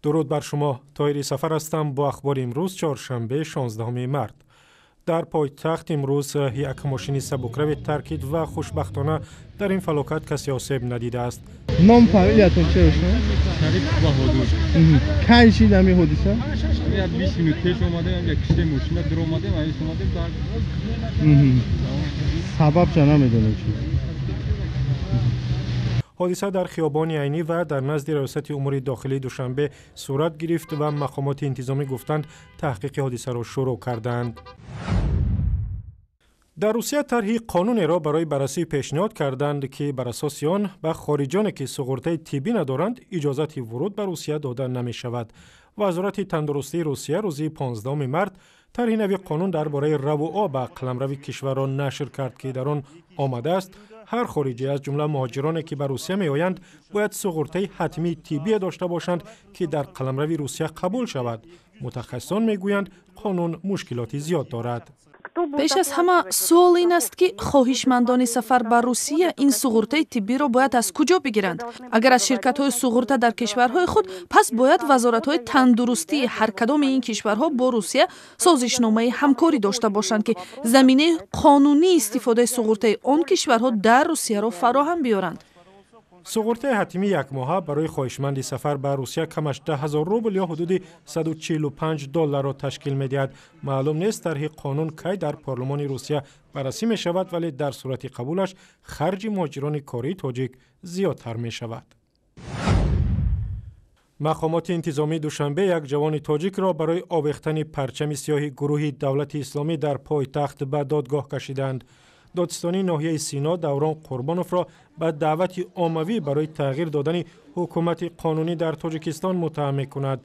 Дуруд бар шумо. Тоҳири Сафар ҳастам бо ахбори имрӯз, чоршанбе, 16 март. Дар пойтахт имрӯз як мошини сабукраве таркид ва хушбахтона дар ин фалокат касе осеб надидааст. Ном, фамилиятон чӣ? Шариф Баҳодур. Кай шид ҳамин ҳодиса? Як 20 минут пеш омадем, як кишти мошина дуромадем, аис омадем дар. Сабабша намедонем чи? Ҳодиса дар хиёбони Айнӣ ва дар назди Раёсати умури дохилии Душанбе сурат гирифт ва мақомоти интизомӣ гуфтанд, таҳқиқи ҳодисаро шурӯъ кардаанд. Дар Русия тарҳи қонунеро барои баррасӣ пешниҳод карданд, ки бар асоси он ба хориҷоне, ки суғуртаи тиббӣ надоранд, иҷозати вуруд ба Русия дода намешавад. Вазорати тандурустии Русия рӯзи 15 март тарҳи нави қонун дар бораи равуо ба қаламрави кишварро нашр кард, ки дар он омадааст, ҳар хориҷӣ, аз ҷумла муҳоҷироне, ки ба Русия меоянд, бояд суғуртаи ҳатмии тиббие дошта бошанд, ки дар қаламрави Русия қабул шавад. Мутахассисон мегӯянд, қонун мушкилоти зиёд дорад. Пеш аз ҳама суол ин аст, ки хоҳишмандони сафар ба Русия ин суғуртаи тиббиро бояд аз куҷо бигиранд? Агар аз ширкатҳои суғурта дар кишварҳои худ, пас бояд вазоратҳои тандурустии ҳар кадоми ин кишварҳо бо Русия созишномаи ҳамкорӣ дошта бошанд, ки заминаи қонунии истифодаи суғуртаи он кишварҳо дар Русияро фароҳам биёранд. Суғуртаи ҳатмии якмоҳа барои хоҳишманди сафар ба Русия камаш 10 000 рубл ё ҳудуди 145 долларро ташкил медиҳад. Маълум нест, тарҳи қонун кай дар парлумони Русия баррасӣ мешавад, вале дар сурати қабулаш харҷи муҳоҷирони кории тоҷик зиёдтар мешавад. Мақомоти интизомии Душанбе як ҷавони тоҷикро барои овехтани парчами сиёҳи гурӯҳи Давлати Исломӣ дар пойтахт ба додгоҳ кашиданд. Додситонии ноҳияи Сино Даврон Қурбоновро ба даъвати оммавӣ барои тағйир додани ҳукумати қонунӣ дар Тоҷикистон муттаҳам мекунад.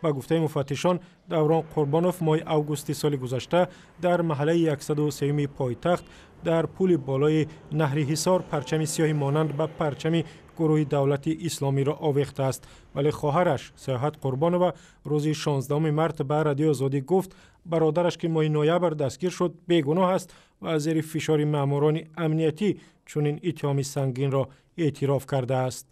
Ба гуфтаи муфаттишон, Даврон Қурбонов моҳи августи соли гузашта дар маҳаллаи 103-юми пойтахт, дар пули болои наҳри Ҳисор, парчами сиёҳи монанд ба парчами гурӯҳи Давлати Исломиро овехтааст. Вале хоҳараш Саёҳат Қурбонова рӯзи 16 март ба Радиои Озодӣ гуфт, бародараш, ки моҳи ноябр дастгир шуд, бегуноҳ аст ва зери фишори маъмурони амниятӣ чунин иттиҳоми сангинро эътироф кардааст.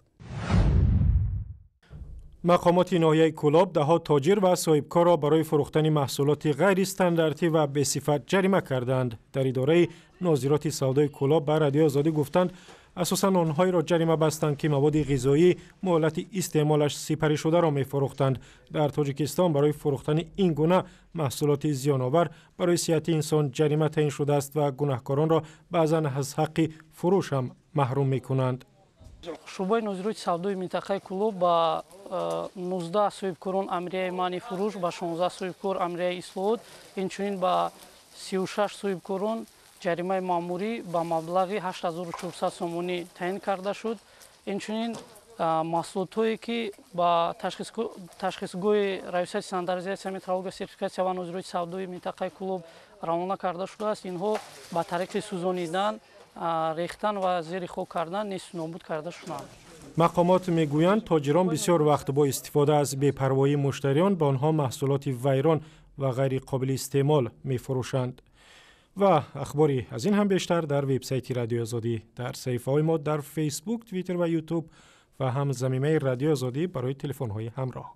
Мақомоти ноҳияи Кӯлоб даҳҳо тоҷир ва соҳибкорро барои фурӯхтани маҳсулоти ғайристандартӣ ва бесифат ҷарима карданд. Дар идораи нозироти савдои Кӯлоб ба Радиои Озодӣ гуфтанд, асосан онҳоеро ҷарима бастанд, ки маводи ғизоӣ, муҳлати истеъмолаш сипаришударо мефурӯхтанд. Дар Тоҷикистон барои фурӯхтани ин гуна маҳсулоти зиёновар барои сиҳати инсон ҷарима таъин шудааст ва гунаҳкоронро баъзан аз ҳаққи фурӯш ҳам маҳрум мекунанд. Шӯъбаи нозироти савдои минтақаи Кӯлоб ба 19 соҳибкорон амрияи манъи фурӯш, ба 16 соҳибкор амрияи ислоҳот, инчунин ба 36 соҳибкорон ҷаримаи маъмурӣ ба маблағи 8400 сомонӣ таъин карда шуд. Инчунин маҳсулотҳое, ки ба ташхисгоҳи Раёсати стандартизатсия, метрология, сертификатсия ва нозироти савдои минтақаи Кӯлоб равона карда шудааст, инҳо ба тариқи сӯзонидан, рехтан ва зери хок кардан несту нобуд карда шуданд. Мақомот мегӯянд, тоҷирон бисёр вақт бо истифода аз бепарвоии муштариён ба онҳо маҳсулоти вайрон ва ғайриқобили истеъмол мефурӯшанд. Ва ахбори аз ин ҳам бештар дар вебсайти Радиои Озодӣ, дар саҳифаҳои мо дар Фейсбук, Твиттер ва Ютуб ва ҳам замимаи Радиои Озодӣ барои телефонҳои ҳамроҳ.